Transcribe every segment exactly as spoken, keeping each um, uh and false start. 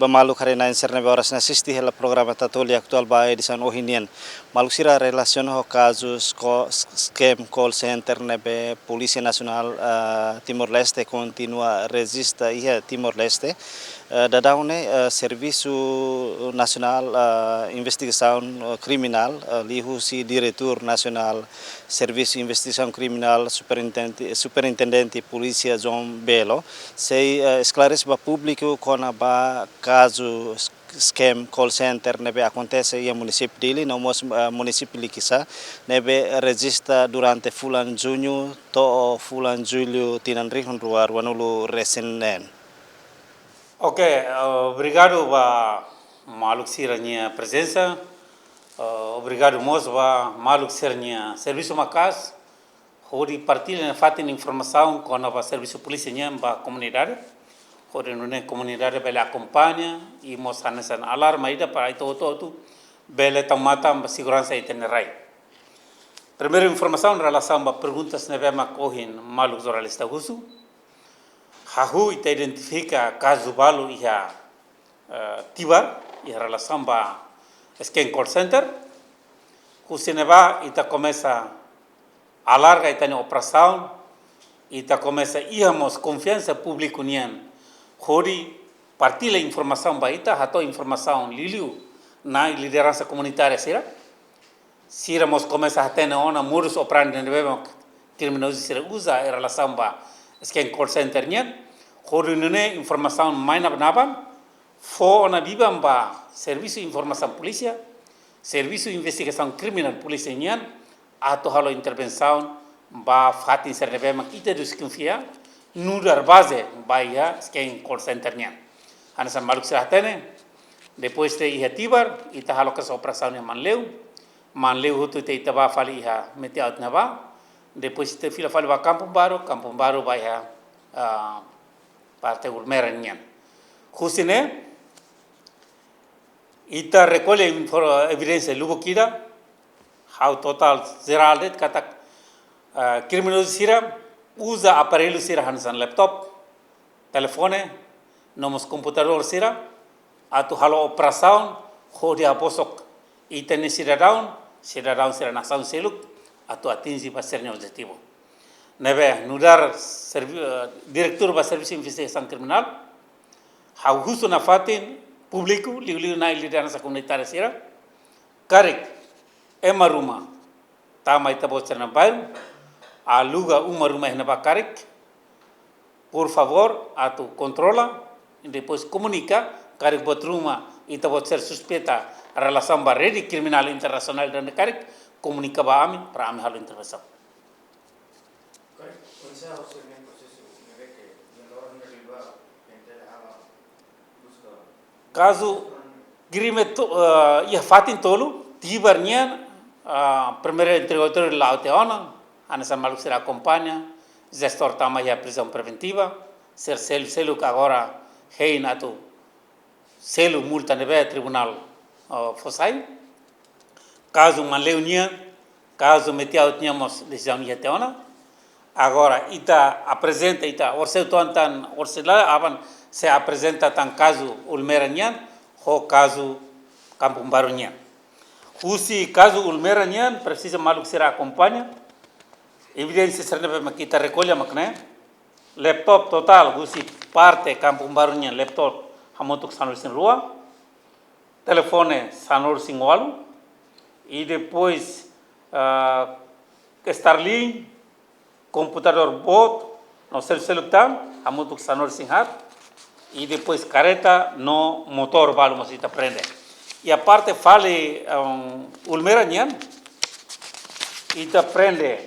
Maluk haree-na'in sira ne'ebé oras ne'e asiste hela programa Tatoli Atuál ba edisaun ohin nian. Maluk sira, relasiona ho kazu sko-, scam call center ne'ebé Polísia Nasionál, ah, Timor-Leste kontinua rejista iha Timor-Leste. Eh, daudaun ne'e, eh, Servisu Nasionál, eh, Investigasaun, eh, Kriminál, eh, liuhusi Diretór Nasionál Servisu Investigasaun Kriminál, Superintendente, Superintendente Polísia João Belo, sei, eh, esklarese ba públiku kona-ba kazu s-, scam call center ne'ebé akontese iha munisípiu Dili, no mós, eh, munisípiu Likisá, ne'ebé rejista durante fulan Juñu to'o fulan Jullu tinan rihun rua ruanulu resin neen. Oke, eh, obrigadu ba maluk sira-nia prezensa. Eh, obrigadu mós ba maluk sira-nia servisu maka'as hodi partilla nafatin informasaun kona-ba servisu polísia nian ba komunidade. Hodi nune'e komunidade bele akompaña i mós hanesan alarma ida para ita hotu-hotu bele tau matan ba seguransa ita-nia rai. Primeiru informasaun relasaun ba perguntas ne'ebé mak ohin maluk jornalista husu. Hahú ita identifika kazu balu iha, eh, Tibar, iha relasaun ba scam call center. Husi ne'ebá ita komesa alarga ita-nia operasaun, ita komesa iha mós konfiansa públiku nian hodi partilla informasaun ba ita, hato'o informasaun liuliu na'in lideransa komunitária sira. Sira mós komesa hatene ona modus operandi ne'ebé mak kriminozu sira uza iha relasaun ba scam call center nian. Hodi nune'e informasaun mai naban-naban fó ona biban ba Servisu Informasaun Polísia, Servisu Investigasaun Kriminál Polísia nian atu halo intervensaun ba fatin sira ne'ebé mak ita deskonfia nu'udar baze ba iha scam call center nian. Hanesan maluk sira hatene, depois de iha Tibar, ita halo kedas operasaun iha Manleu. Manleu hotu ita, ita bá fali iha Metiaut ne'ebá. Depois ita fila fali ba Kampung Baru, Kampung Baru ba iha, ah, parte Ulmera nian. Husi ne'e, ita rekolle infor-, evidénsia lubuk ida, ha'u totál jerál de'it katak, ah, kriminozu sira uza aparellu sira hanesan laptop, telefone, no mós komputadór sira, atu halo operasaun hodi habosok ita-nia sidadaun, sidadaun sira nasaun seluk, atu atinje ba sira-nia objetivu. Ne'ebé, nu'udar servi-, eh, diretór ba Servisu Investigasaun Kriminál, ha'u husu nafatin públiku, liuliu na'in lideransa komunitária sira, karik ema ruma tama ita-boot sira-nia bairru, aluga uma ruma iha ne'ebá karik, por favór, atu kontrola, i depois komunika, karik buat ruma ita-boot sira suspeita relasaun ba rede kriminál internasionál ida-ne'e karik, komunika ba ami, para ami halo intervensaun. Kazu krime to-, eh, iha fatin tolu, Tibar nian, ah, primeiru interrogatóriu la'o tiha ona, hanesan maluk sira akompaña, jestór tama iha prizaun preventiva, sira selu-, seluk agora hein atu selu multa ne'ebé tribunál, ah, fó sai. Kazu Manleu nian, kazu Metiaut nian mós desizaun iha tiha ona. Agora, ita aprezenta, ita orseu tan, orseu la aban sei aprezenta tan kazu Ulmera nian, ho kazu Kampung Baru nian. Husi kazu Ulmera nian, presiza maluk sira akompaña. Evidénsia sira ne'ebé mak ita rekolla mak ne'e. Laptop totál, husi parte Kampung Baru nian, laptop hamutuk sanulu-resin-rua. Telefone sanulu-resin-ualu, i depois, ah, Starlink, komputadór boot, no selu-seluk tan, hamutuk sanulu-resin-haat, i depois kareta no motór balu mós ita prende. I aparte fali, um, Ulmera nian, ita prende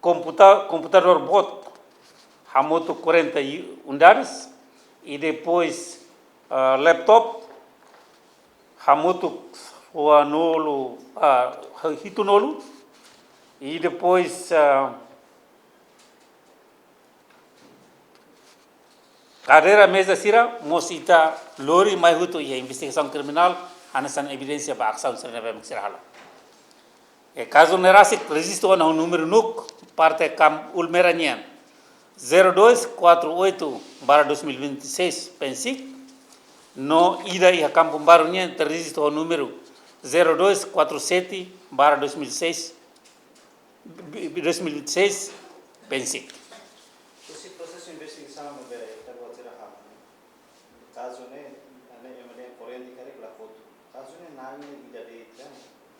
komputa-, komputadór boot hamutuk quarenta unidades, i depois, ah, laptop hamutuk sanulu, ah, hitunulu, i depois, ah, kadeira meza sira mós ita lori mai hotu iha investigasaun kriminál, hanesan evidénsia ba asaun sira ne'ebé mak sira halo. I kazu ne'e rasik rejista ona ho númeru NUC, parte Kampung Ulmera nian. zero dois quatro oito barra dois mil e vinte e seis, PENSIC, no ida iha Kampung Baru nian ita rejistu ho númeru zero dois quatro sete barra dois mil e seis, dois mil e vinte e seis, PENSIC. Husi prosesu investigasaun ne'ebé ita-boot sira halo, kazu ne'e, ne'e ema dehan korrente karik la kotu. Kazu ne'e na'in ne'e ida de'it ka?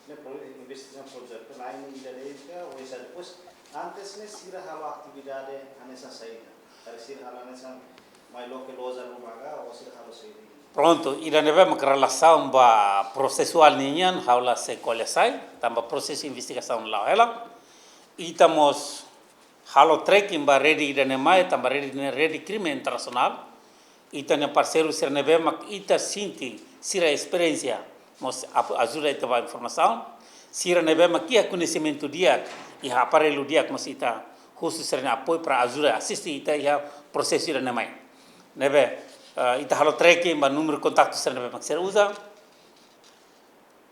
Ne'e pro-, investigasaun projetu na'in ne'e ida de'it ka, oinsá? Depois, antes ne'e sira halo atividade hanesan saida? Karik sira halo hanesan mai loke loja ruma ka, ou sira halo saida? Prontu, ida ne'ebé mak relasaun ba prosesuál ninian, ha'u la sei ko'alia sai, tanba prosesu investigasaun la'o hela. Ita mós halo tracking ba rede ida-ne'e mai, tanba rede ne'e rede krime internasionál. Ita-nia parseiru sira ne'ebé mak ita sente sira esperiénsia mós ap-, ajuda ita ba informasaun. Sira ne'ebé mak iha koñesimentu di'ak, iha aparellu di'ak mós ita husu sira-nia apoiu para ajuda, asiste ita iha prosesu ida-ne'e mai. Ne'ebé, eh, ita halo tracking ba númeru kontaktu sira ne'ebé mak sira uza,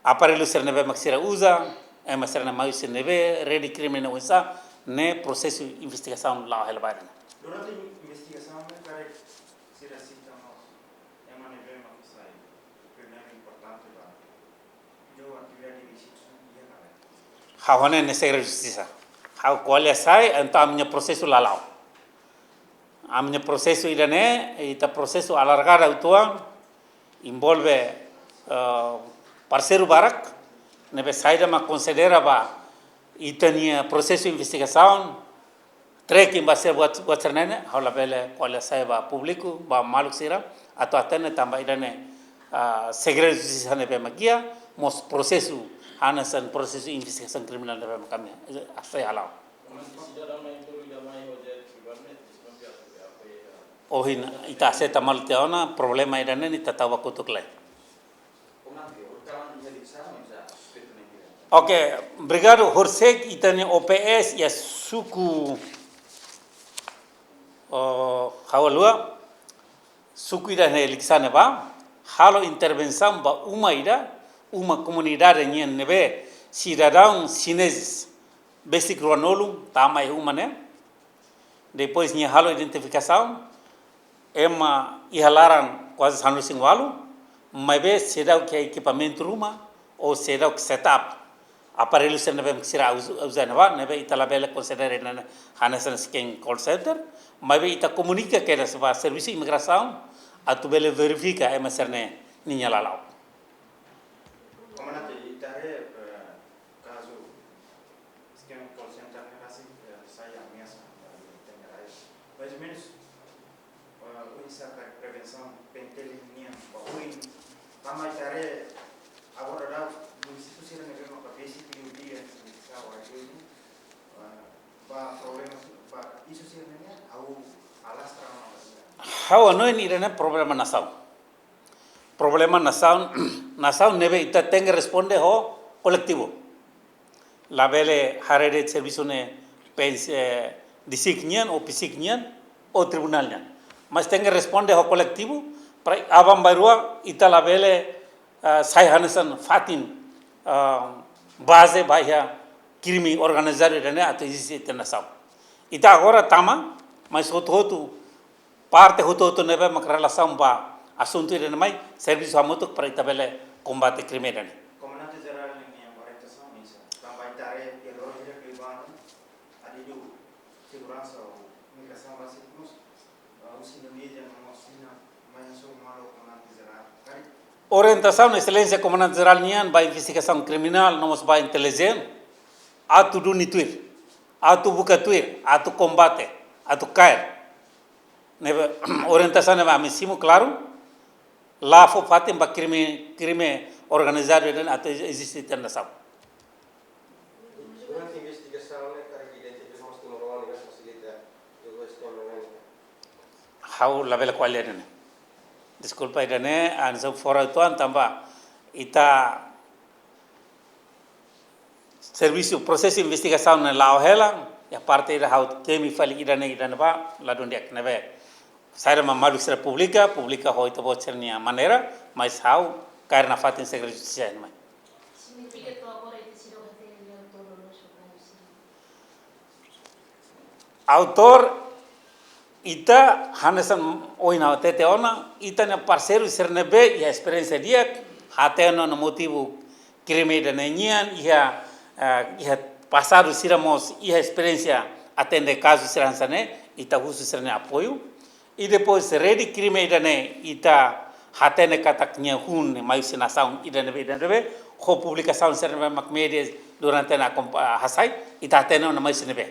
aparellu sira ne'ebé mak sira uza, ema sira-nia maiu sira ne'ebé, rede krime ne'e oinsá, ne'e prosesu investigasaun la'o hela ba ida-ne'e. Durante investigasaun ne'e karik sira sita mós ema ne'ebé mak sai prisioneiru importante ba jogu atividade ilísitu iha ne'ebá? Ha'u hanoin ne'e segredu justisa. Ha'u ko'alia sai, entaun ami-nia prosesu la la'o. Ami-nia prosesu ida-ne'e, ita prosesu alargada uitoan, envolve, eh, parseiru barak, ne'ebé saida mak konsidera ba ita-nia prosesu investigasaun, tracking ba sira buat, buat sira-ne'e, ha'u labele ko'alia sai ba públiku, ba maluk sira, atu hatene tanba ida-ne'e, ah, segredu justisa ne'ebé mak iha, mós prosesu, hanesan prosesu investigasaun kriminál ne'ebé mak ami, eh, sei hala'o. Ohin ita aseita malu tiha ona, problema ida-ne'e ita tau ba kotuk lai. Oke, obrigadu. Horisehik ita-nia O P S iha suku, oh, Hawa-Lua, suku ida ne'e Likisá ne'ebá, halo intervensaun ba uma ida, uma komunidade nian ne'ebé sidadaun xinezes besik ruanulu tama iha uma ne'e. Depois nia halo identifikasaun, ema iha laran kuaze sanulu-resin-ualu, maibé seidauk iha ekipamentu ruma, ou seidauk set up aparellu sira ne'ebé sira uza, uza ne'ebá, ne'ebé ita labele konsidera ne'e hanesan scam call center, maibé ita komunika kedas ba servisu imigrasaun, atu bele verifika ema sira-ne'e ninia lala'ok. Komandante, ita haree, eh, kazu scam call center ne'e rasik, eh, sai ameasa ba ita-nia rai. Mais ou menus, eh, oinsá karik prevensaun PNTL nian ba oin, tanba ita haree agora daudaun munisípiu sira ne'ebé maka besik liu di'ak, eh, ba problema, ba isu sira-ne'e nian, ha'u alastra ona ba sira. Ha'u hanoin ida-ne'e problema nasaun. Problema nasaun, nasaun ne'ebé ita tenke responde ho koletivu. Labele haree de'it servisu ne'e pens-, eh, DICIC nian ou PICIC nian ou tribunál nian. Mas tenke responde ho koletivu, para aban-bainrua ita labele, eh, sai hanesan fatin, eh, baze ba iha krime organizadu ida-ne'e atu eziste ita-nia nasaun. Ita agora tama, mas hotu-hotu, parte hotu-hotu ne'ebé mak relasaun ba asuntu ida-ne'e mai, servisu hamutuk para ita bele kombate krime ida-ne'e. Komandante Jerál ninia orientasaun oinsá? Tanba ita haree iha loron hirak liubá ne'e, adidu seguransa ou migrasaun rasik mós, ah, husi Indonézia no mós Xina mai hasoru malu Komandante Jerál. Karik orientasaun Exelénsia Komandante Jerál nian ba investigasaun kriminál no mós ba intelijen, atu duni tuir, atu buka tuir, atu kombate, atu kaer. Ne'ebé orientasaun ne'ebé ami simu klaru, la fó fatin ba krime, krime organizadu ida-ne'e atu eziste ita-nia nasaun. Durante investigasaun ne'e karik identifika mós timoroan ne'ebé fasilita jogu scam ne'e? Ha'u labele ko'alia ida-ne'e. Deskulpa, ida-ne'e hanesan fora uitoan tanba ita servisu prosesu investigasaun ne'e la'o hela, iha parte ida ha'u temi fali ida-ne'e, ida-ne'ebá ladún di'ak, ne'ebé saida mak maluk sira publika, publika ho ita-boot sira-nia maneira, mas ha'u kaer nafatin segredu justisa nian mai. Signifika to'o agora ita seidauk hatene nia autór loloos ou kazu sira? Autór, Ita hanesan ohin ha'u hatete ona, ita-nia parseiru sira ne'ebé iha esperiénsia di'ak, hatene ona motivu krime ida-ne'e nian, iha, eh, iha pasadu sira mós iha esperiénsia atende kazu sira hanesan ne'e, ita husu sira-nia apoiu. I depois rede krime ida-ne'e ita hatene katak nia hun ne'e mai husi nasaun ida ne'ebé, ida ne'ebé, ho publikasaun sira ne'ebé mak média durante ne'e akompa-, ah, hasai, ita hatene ona mai husi ne'ebé.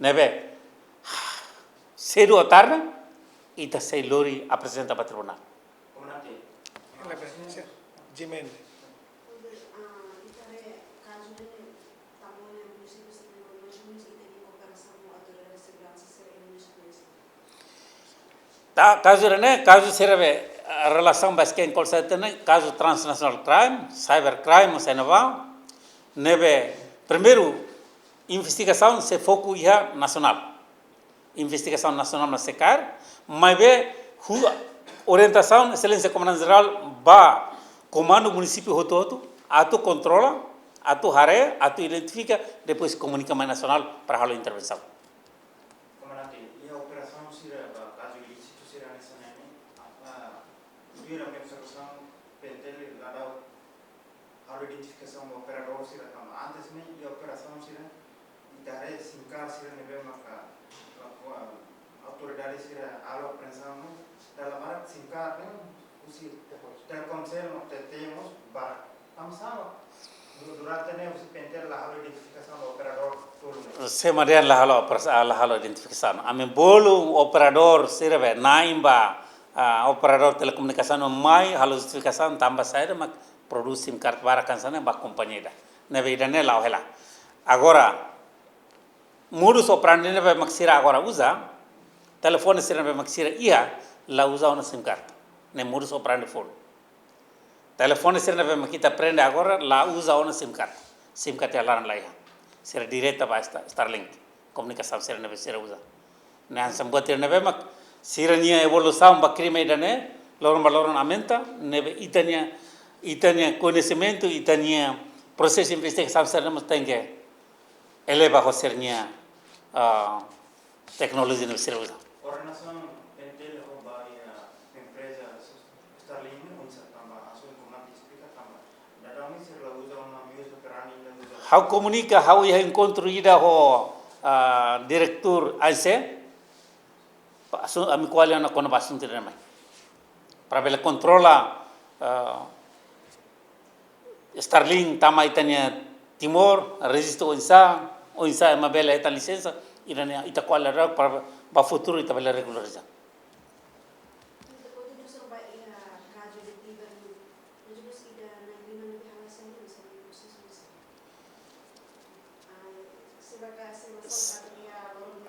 Ne'ebé, sedu ou tarde, ita sei lori aprezenta ba tribunál. Komandante. Ela bem, sim. Gmail. Ta, kazu ida-ne'e, kazu sira be, ah, relasaun ba scam call center ne'e, kazu transnational crime, cyber crime, ou seja, ne'ebá, ne'ebé, primeiru, investigasaun sei foku iha nasionál. Investigasaun nasionál mak sei kaer, maibé, hu-, orientasaun Exelénsia Komandante Jerál ba komandu munisípiu hotu-hotu, atu kontrola, atu haree, atu identifika, depois komunika mai nasionál para halo intervensaun. Komandante, iha operasaun sira ba kazu ilísitu sira hanesan ne'e, ah, tuir ami-nia observasaun, P N T L la dau halo identifikasaun ba operadór sira tanba antes ne'e, iha operasaun sira, ita haree sim card sira ne'ebé maka, maka, ah, autoridade sira halo apreensaun ne'e, dala barak sim card ne'e, husi Telkomcel no T T mós barak. Tanba sá? Durante ne'e husi P N T L la halo identifikasaun ba operadór tolu ne'e. Sema dehan la halo opera-, la halo identifikasaun. Ami bolu operadór sira be na'in ba, ah, operadór telekomunikasaun mai halo justifikasaun tanba saida mak prodús sim card barak hanesan ne'e ba kompañia ida. Ne'ebé ida-ne'e la'o hela. Agora, modus operandi ne'ebé mak sira agora uza, telefone sira ne'ebé mak sira iha, la uza ona sim card. Ne'e modus operandi foun. Telefone sira ne'ebé mak ita aprende agora, la uza ona sim card. Sim card iha laran la iha. Sira direta ba Sta-, Starlink. Komunikasaun sira ne'ebé sira uza. Ne'e hanesan buat sira ne'ebé mak sira-nia evolusaun ba krime ida-ne'e, loron ba loron aumenta, ne'ebé ita-nia, ita-nia koñesimentu, ita-nia prosesu investigasaun sira ne'e mós tenke eleva ho sira-nia, ah, teknolojia ne'ebé sira uza. Ordenasaun P N T L ho ba iha empreza Starlink ne'e oinsá tanba, hanesan komandante esplika tanba. Dadaun ne'e sira la uza ona modus operandi, la uza. Ha'u komunika, ha'u iha enkontru ida ho, ah, diretór A N C, pa asu-, ami ko'alia ona kona-ba asuntu ida-ne'e mai. Para bele kontrola, ah, Starlink tama ita-nia Timor, rejistu oinsá, oinsá ema bele hetan lisensa, ida-ne'e ita ko'alia dadaun para ba futuru ita bele regulariza.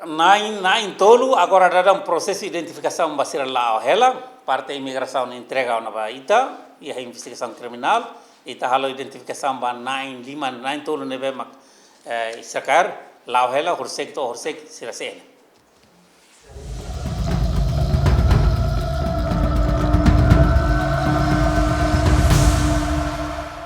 Na'in, na'in tolu, agora dadaun prosesu identifikasaun ba sira la'o hela, parte imigrasaun entrega ona ba ita, iha investigasaun kriminál, ita halo identifikasaun ba na'in lima, na'in tolu ne'ebé mak, eh, sira kaer, la'o hela, horisehik to'o horisehik sira C N.